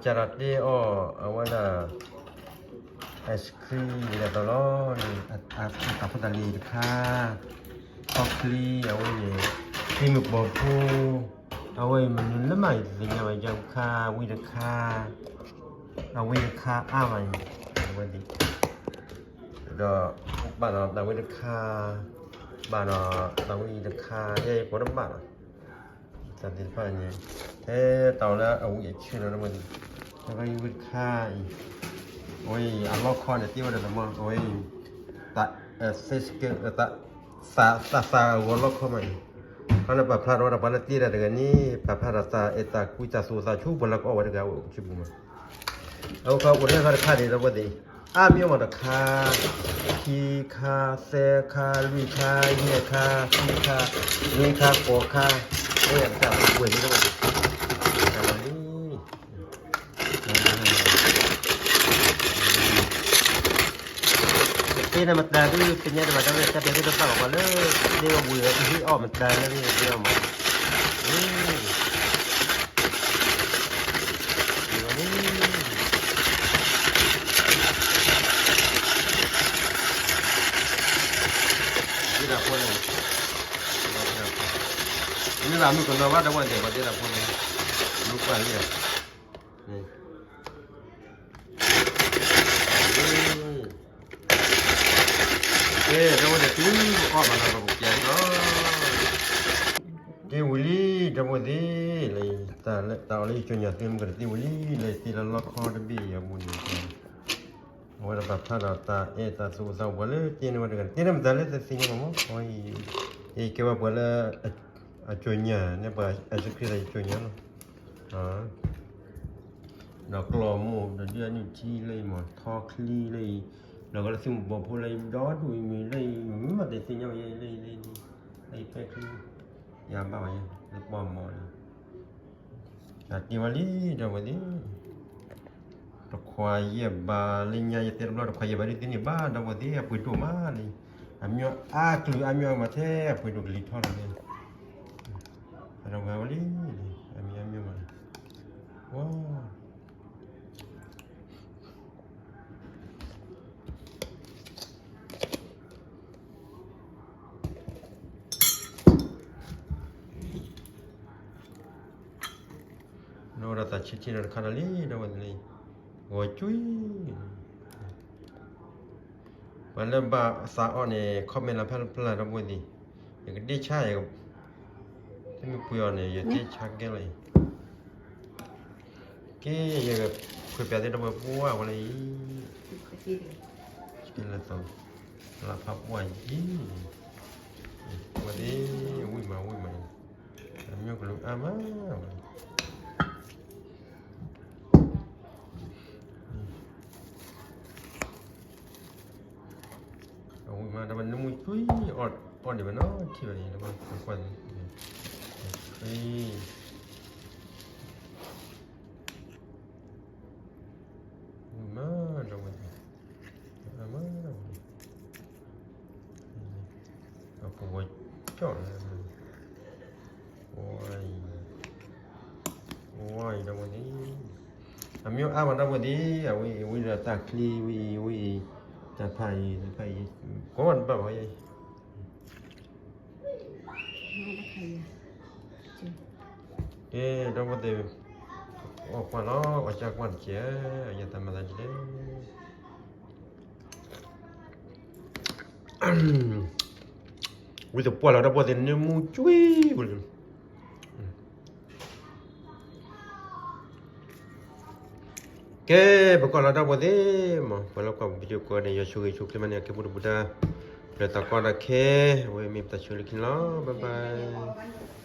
ကဒီးတ့အီၣ်အဝဲဒၣ် ice cream ဒ်သိးလီၤန့ၣ်, အတၢ်ဖိတၢ်လံၤတခါ, ခီချံ အဝဲန့ၣ်, သံမုၢ်ပိာ်ဖိ, အဝဲအံၤမနုၤလၢမးယတသ့ၣ်ညါဘၣ်, ယခါဝံတခါ, အဝံတခါအါမးန့ၣ်, အဝဲသ့ၣ်, ဒီးဘၣ်ဒီးတၢ်ဝံတခါ, ဘၣ်ဒီးတၢ်ဝံတခါ, ယဲယကိးတဘၣ်လီၤ. တၢ်သ့ၣ်တဖၣ်န့ၣ်, ထဲတၢ်အီၣ်လၢအဝံအဆၢလီၤ ဒီးဝဲန့ၣ်, တၢ်ဝံတခါအံၤ, အဝဲအံၤအလီခီန့ၣ် တ့ဝဲဒၣ်တမီၢ်, အဝဲအံၤ, တၢ်, သ့စကဲ, တၢ်, သးသးသးအဂီၤလီခီမးအံၤ, ခီန့ၣ်ပာ်ဖျါထီၣ်ဝဲဒၣ်ပှၤလၢတ့တၢ်တဂၤန့ၣ် ပာ်ဖျါထီၣ်တၢ်အဲၣ်တၢ်ကွံတၢ်သူၣ်အိၣ်သးဆိ ပှၤလၢကအီၣ်ဝဲတဂၤအိၣ်ဆူပူၤမး အဝဲခီအိၣ်ထဲခါတခါန့ၣ် ဒီပုၢ်ဝဲၢ်သ့ၣ်, အါမံၤအါမးတခါ, ခံခါ, သၢခါ, လွံၢ်ခါ, ယဲၢ်ခါ, ဃုခါ, နွံခါ, ဃိးခါ, အိၣ်ယၤတခါ ပဝဲၢ်လံဒီပုၢ်ဝဲၢ်သ့ၣ်, တၢ်လီၤလံ. တ့န့ၣ်မတၤဒုး သ့ၣ်ညါတဘၣ် ဒီပုၢ်ဝဲၢ် တၢ်ပျဲသုတဘၣ်ဘၣ်ပှၤလၢ တ့ဝဲဝံၤဝဲ တဟ့ၣ်အီၣ်မတၤလၢန့ၣ် တ့အီၣ်မး တ့တၢ်ဖိန့ၣ်, မ့ၢ်ဘၣ်မုၢ်ကနီၤဘၣ် ဒီပုၢ်ဝဲၢ်သ့ၣ် ပှၤတ့တၢ်ဖိန့ၣ်, မုၢ်ကွၢ်လံဧါ, ကဲ ဒီပုၢ်ဝဲၢ်သ့ၣ် သုအီၣ်ဘၣ်လီၤ ပကပျဲလီၤ, တ့ဝံၤလံ ဒီပုၢ်ဝဲၢ်သ့ၣ်, လၢတၢ်အီၣ်လၢယကၠီညၣ်သ့ မ့ၢ်ကတ့ဝံၤလံ လၢတ့လၢလီခီတဘ့ၣ်အံၤအပူၤန့ၣ် အဝဲဒၣ်ပာ်ဖျါဒီးတၢ်အဲၣ်တၢ်သူၣ်အိၣ်သးပှၤလၢတ့န့ၢ်ဝဲတဂၤန့ၣ် တ့န့ၢ်မတၤလၢတသ့ၣ်ညါဘၣ်မး, အဝဲအံၤ ယကဲဝဲပှၤလၢ အကၠီညၣ်န့ၣ် ပှၤ ice cream လၢယကၠီညၣ်လီၤ, ဒီးကျီၢ်မိၢ်ဒီးဒုးအနုၢ်ထံလၢအံၤမး ထီချံလၢအံၤ, ဒီးကလၢသုးမုၢ်ပိာ်ဖိလၢအံၤ ဒီဒူၣ်အံၤမ့ၢ်လၢအံၤ မ့ၢ်မးတသ့ၣ်ညါဘၣ်ယဲလၢအံၤလၢအံၤ, လၢအံၤပဲချံ ယၤဘၣ်ဘၣ်ယဲ လၢပှၢ်မီၤန့ၣ် တၢ်တ့ဝဲလံ ဒီပုၢ်ဝဲၢ်သ့ၣ်, တခွးယဲၢ်ဘးလၢညါ ယတဲတဘျီ တခွးယဲၢ်ဘးဒ်သ့န့ၣ်ဘၣ် ဒီပုၢ်ဝဲၢ်သ့ၣ် အပှ့ၤဒိၣ်မးလံ, အမျိအါကလုာ်အါမျိအါမး ထဲအပှ့ၤဒိၣ်ကလံၤထီလီၤန့ၣ်, ဒီးဝဲဝဲလံ, အမံၤအါမျိမး, ဝါ ဒီးဝဲဒၣ်သးဆံးဆံးဒီးတခါဒီးလံ ဒီပုၢ်ဝဲၢ်သ့ၣ်, ဂီၤကွံာ်, ပှၤလၢဘၣ်သးအီၣ်န့ၣ် comment လီၤဖဲလၢဖဲလၢ ဒီပုၢ်ဝဲၢ်သ့ၣ်, ယကတ့ဆါယၤ, တမ့ၢ်ပှ့ၤအီၤန့ၣ် ယတ့ဆါကဲလီၤအံၤ, က့ ယကခွဲးပျးသ့ၣ် ဒီပုၢ်ဝဲၢ် ပှၢ်ဝဲလၢအံၤ, က့လၢသီ, လၢဖးပှၢ်ယံၤ, ဝဲသ့ၣ်, ဝံၣ်မး ဝံၣ်မး, အမျိကလုာ်အါမး, အဝံၣ်မး ဒီးနမူကွံာ် အီၣ်ဒံးဘၣ်နီၤ ထံၣ်ဘၣ်အံၤ ဒီပုၢ်ဝဲၢ်သ့ၣ်, ဝံၣ်မး ဒီပုၢ်ဝဲၢ်သ့ၣ်, အါမး ဒီပုၢ်ဝဲၢ်သ့ၣ်, အကဝီၤကၠီၣ်လၢ ဝါအံၤ, ဝါအံၤ ဒီပုၢ်ဝဲၢ်သ့ၣ်, အမျိအါမး ဒီပုၢ်ဝဲၢ်သ့ၣ်, အဝဲအံၤ ဝံၣ်ဒီးတၢ်ချံ ဝံၣ်အံၤ ဝံၣ်အံၤ, တၢ်ဖးအံၤ တၢ်ဖးအံၤ ကိးဘၣ်တဘၣ်ဘၣ်ယဲ, ကဲ ဒီပုၢ်ဝဲၢ်သ့ၣ်, အီၣ်ကွၢ်လီၤ အီၣ်ကၢ်ကွၢ်တက့ၢ်, အယတၢ်မၤသးဒ်လဲၣ် ဝံသပှၢ်လီၤ ဒီပုၢ်ဝဲၢ်သ့ၣ် နမူကွံာ်ဝံၤလံ, ကဲ ပကွၢ်လီၤ ဒီပုၢ်ဝဲၢ်သ့ၣ်မး ပှၤလၢကွၢ်ပူၤ video ကိးဂၤဒဲး ယွၤဆိၣ်ဂ့ၤဆိၣ်ချ့မးန့ၣ် အကဲပူၤတပူၤတၢ် လၢတၢ်ကီတၢ်ခဲ အဝဲမ့ၢ်ပတၢ်ဆိၣ်ဂ့ၤလၢခံလီၤ bye bye.